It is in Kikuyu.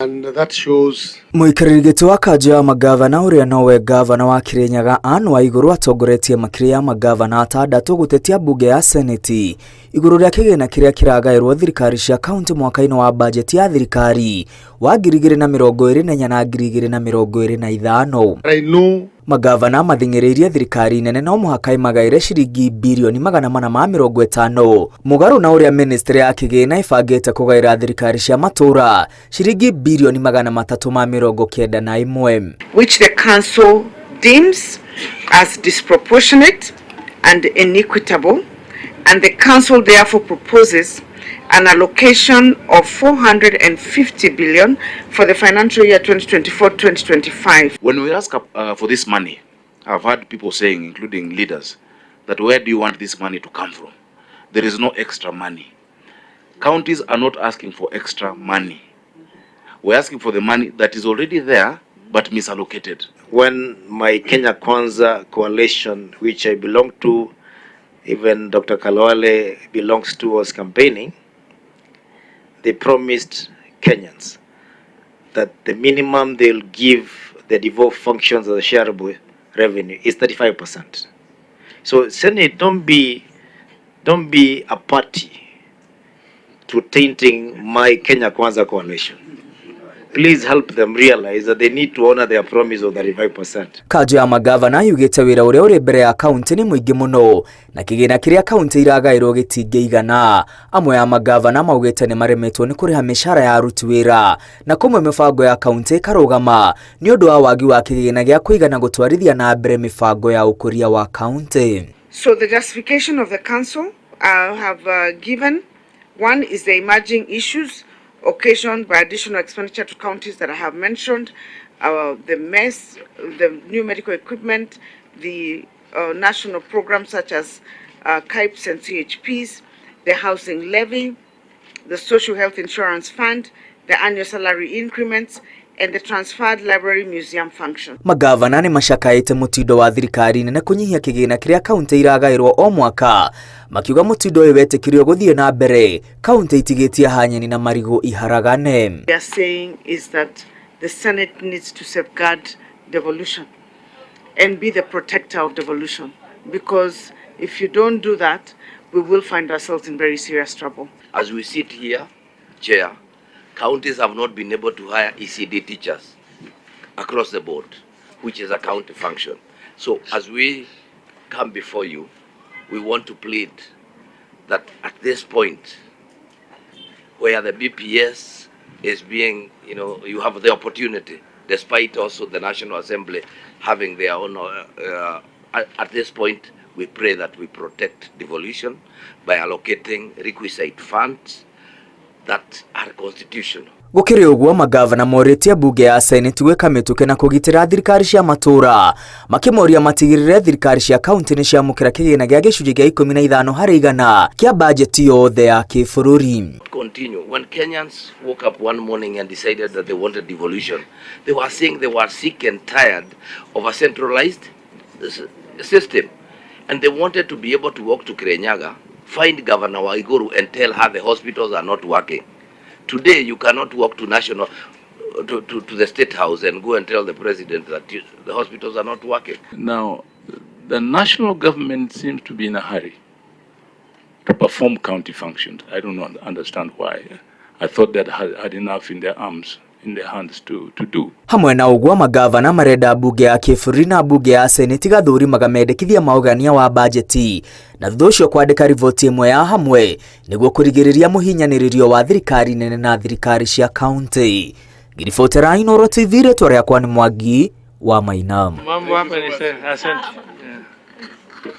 And that shows Mũikarĩri gĩtĩ wa kanjũ ya mangavana ũrĩa nowe ngavana wa Kirinyaga Anne Waigũrũ atongoretie makĩria ya mangavana atandatũ gũtetia mbunge ya Seneti igũrũ rĩa kĩgĩna kĩrĩa kĩragaĩrwo thirikari cia kaunti mwaka-inĩ wa bajeti ya thirikari wa 2024 na 2025. I know Mangavana mathing'ĩrĩirie thirikari nene no mũhaka ĩmagaĩre ciringi birioni 450 mũgarũ na ũrĩa ministry ya kĩgĩna ĩbangĩte kũgaĩra thirikari cia matũũra ciringi birioni 391. Which the Council deems as disproportionate and inequitable, and the Council therefore proposes an allocation of 450 billion for the financial year 2024-2025. When we ask for this money, I've heard people saying, including leaders, that where do you want this money to come from? There is no extra money. Counties are not asking for extra money. We're asking for the money that is already there but misallocated. When my Kenya Kwanza coalition, which I belong to, even Dr. Khalwale belongs to, was campaigning, they promised Kenyans that the minimum they'll give the devolved functions of the shareable revenue is 35%. So Senate, don't be a party to tainting my Kenya Kwanza coalition. Please help them realize that they need to honor their promise of 35%. Kanjũ ya mangavana yugĩte wĩra ũrĩa ũrĩ mbere ya kaunti nĩ mũingĩ mũno na kĩgĩna kĩrĩa kaunti iragaĩrwo gĩtingĩigana. Amwe a mangavana maugĩte nĩ maremetwo nĩ kũrĩha mĩcara ya aruti wĩra na kũmwe mĩbango ya kaunti ĩkarũgama nĩ ũndũ wa wagi wa kĩgĩna gĩa kũigana gũtwarithia na mbere mĩbango ya ũkũria wa kaunti. So the justification of the Council have given, one is the emerging issues occasioned by additional expenditure to counties that I have mentioned, the mess, the new medical equipment, the national programs such as CAIPs and CHPs, the housing levy, the social health insurance fund, the annual salary increments, and the transferred library museum function. Magavana nĩ macakaĩte mũtindo wa thirikari nene kũnyihia kĩgĩna kĩrĩa kaunti iragaĩrwo o mwaka, makiuga mũtindo ũyũ wetĩkirio gũthiĩ na mbere kaunti itigĩtie hanyeni na marigũ iharagane. We are saying is that the Senate needs to safeguard devolution and be the protector of devolution, because if you don't do that, we will find ourselves in very serious trouble. As we sit here, Chair, counties have not been able to hire ECD teachers across the board, which is a county function. So as we come before you, we want to plead that at this point, where the BPS is being, you have the opportunity, despite also the National Assembly having their own, at this point, we pray that we protect devolution by allocating requisite funds that are constitutional. Gũkĩrĩ ũguo, magavana morĩtie mbunge ya Senate gwĩka mĩtũkĩ na kũgitĩra thirikari cia matũũra, makĩmoria matigĩrĩre thirikari cia kaunti nĩ ciamũkĩra kĩgĩna gĩa gĩcunjĩ gĩa 15% kĩa bajeti yothe ya kĩbũrũri. Continue. When Kenyans woke up one morning and decided that they wanted devolution, they were saying they were sick and tired of a centralized system. And they wanted to be able to walk to Kirinyaga, find Governor Waiguru and tell her the hospitals are not working. Today, you cannot walk to national, to the State House and go and tell the president that the hospitals are not working. Now, the national government seems to be in a hurry to perform county functions. I don't know, understand why. I thought that had enough in their arms, in their hands to do. Hamwe na ũguo, magavana marenda mbunge ya kĩbũrũri na mbunge ya seneti gathũrimaga mendekithia ma ũgania wa bajeti na thutha ũcio kwandĩka riboti ĩmwe ya hamwe nĩguo kũrigĩrĩria mũhinyanĩrĩrio wa thirikari nene na thirikari cia kaunti. Ngiribotera Inooro TV, rĩtwa rĩakwa nĩ Mwangi wa Maina. Mambo hapa ni asante. Yeah.